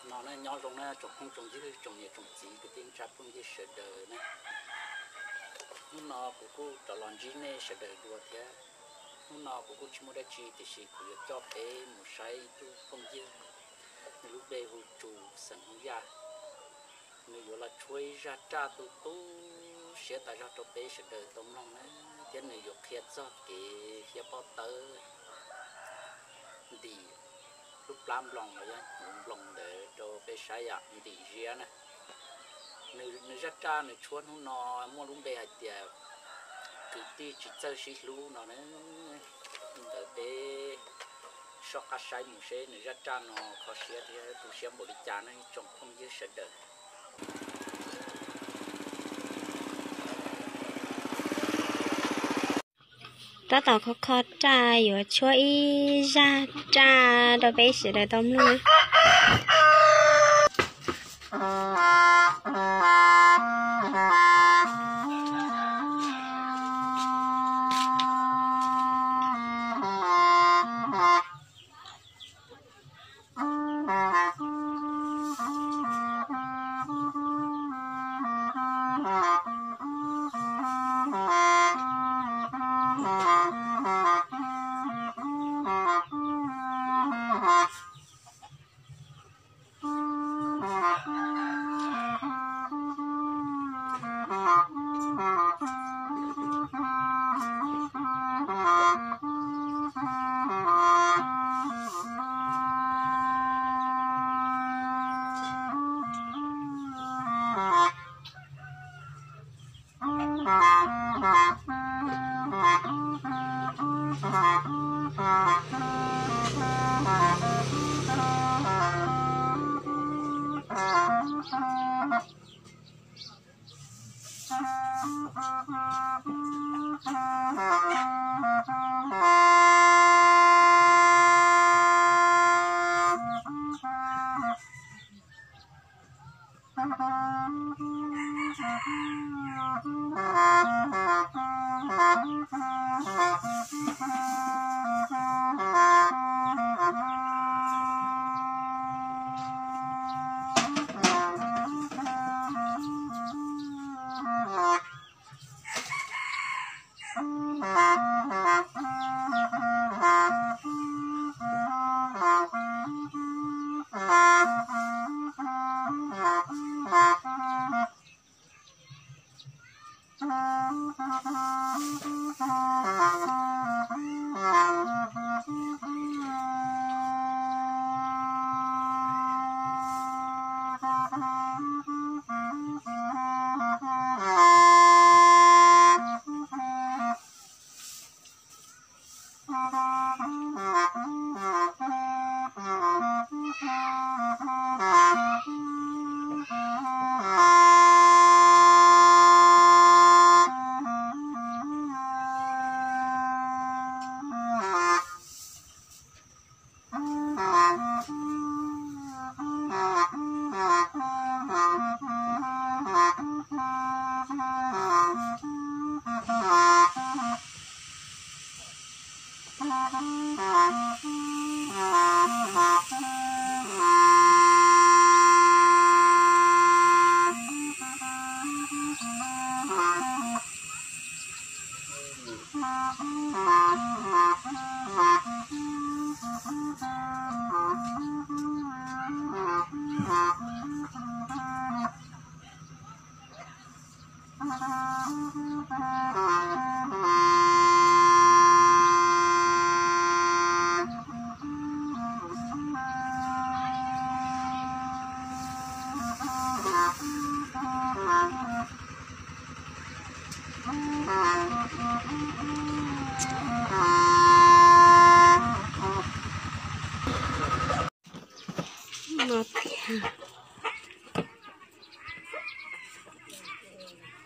No na, nyob zoo na tsoom phooj tsoom ywg, tsoom niam tsoom txiv, kwv tij neej tsa phooj ywg sawv daws na. Hnub no kuv kuj rov los ntsib nej sawv daws dua thiab. Hnub no kuv kuj tsis muaj dab tsi tiam sis kuv yuav coj peb mus saib ib tug phooj ywg, nws lub npe hu Tsu, xeem Hmoob Yaj. Nws yuav los tshuab ib zaj raj tu tu siab tas zog rau peb sawv daws tau mloog na, thiab nws yuav qhia txog kev hiab pob tawb ntim lub plab nploos los yog hnyuv nploos ntawd rau peb saib yom, ntim ziab na. Nws zaj raj nws tshuab hnub no muaj lub npe hais tias kwv tij tsis txawj sib hlub no na. Li ntawd peb soj qab saib mus seb nws zaj raj no kho siab thiab tu siab npaum li cas na tsoom phooj ywg sawv daws. Tab tom kho kho raj yuav tshuab ib zaj raj rau peb sawv daws tau mloog.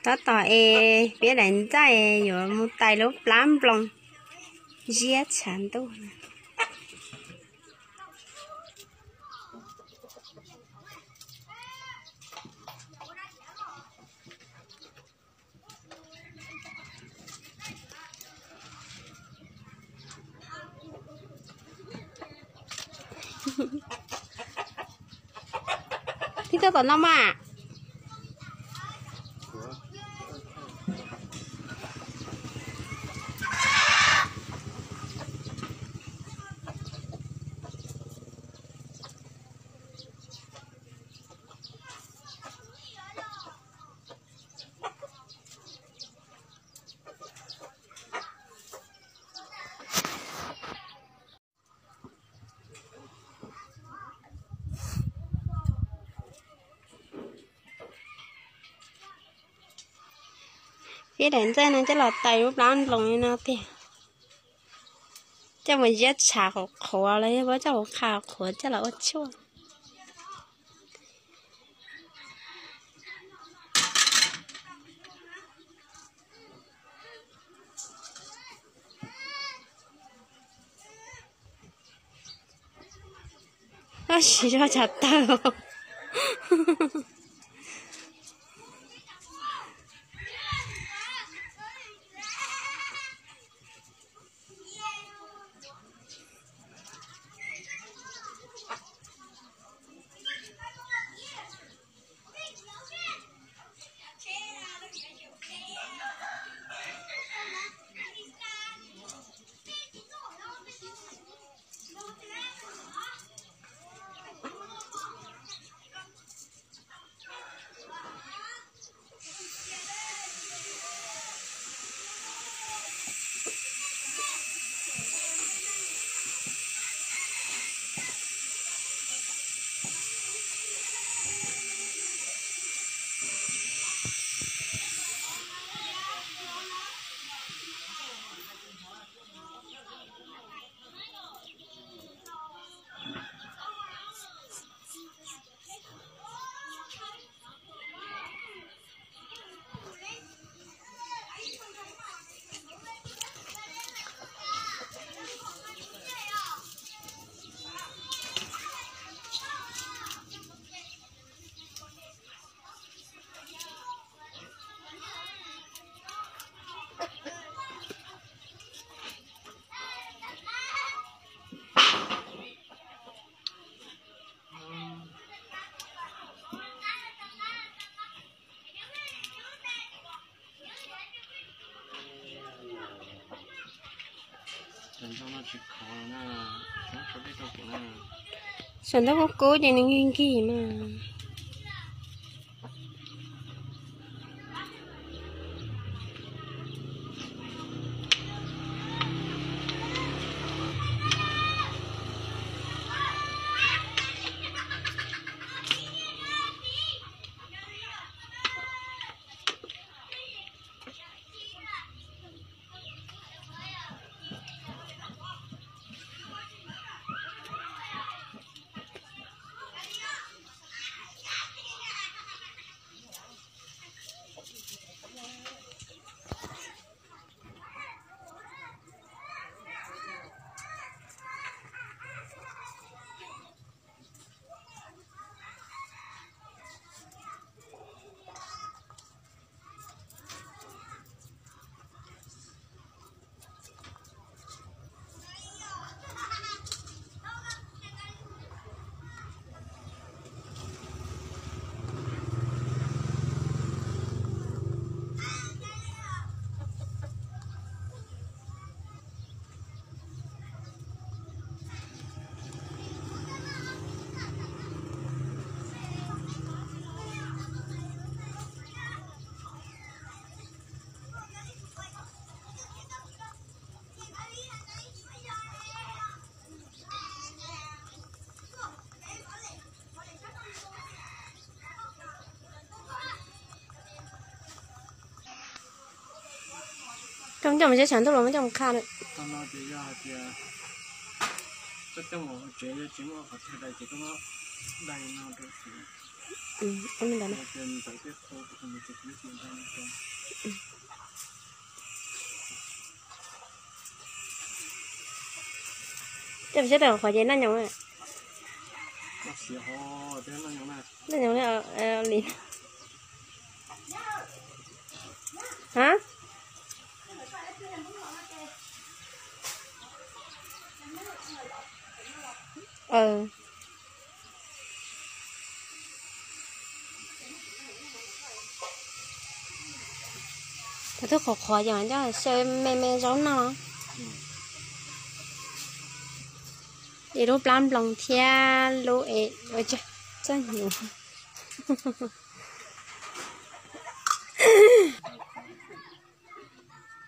Tab tom es piab daim ntxaij yuav mus tais lub plab nploos, ziab tshav ntuj. Coj tom no mas. Peb daim ntxaij no coj los tais lub plab nploos li no tiag. Coj mus ziab tshav qhuav qhuav los yog coj mus qha qhuav coj los ua tshuaj. Tab sis zoj tshav tawg. Saum ntuj kub kub ces nws nkig nkig mas. Koj coj mus zeb tshav ntuj los muab coj mus qha lawm. Coj mus zeb tas qhuav ces noj nyoos. Noj nyoos li. Ha? Thaum twg qhuav qhuav ces mam coj xyaw me me zaub noj. Es lub plab nploos thiab lub es txoj hnyuv.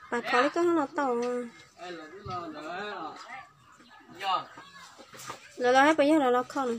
Pas khov li koj no tau. Lawv los hab puas yog lawv los kho no?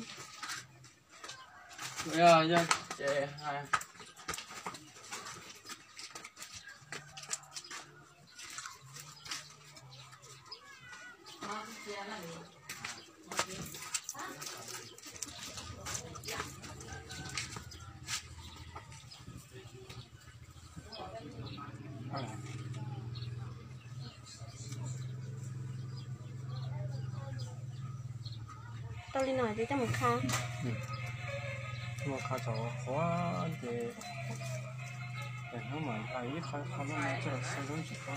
Tau li no ces coj mus kha. Mus kha tau qhuav ces hnub mam hais ib qho qho no coj los xaw lub ntsis ko.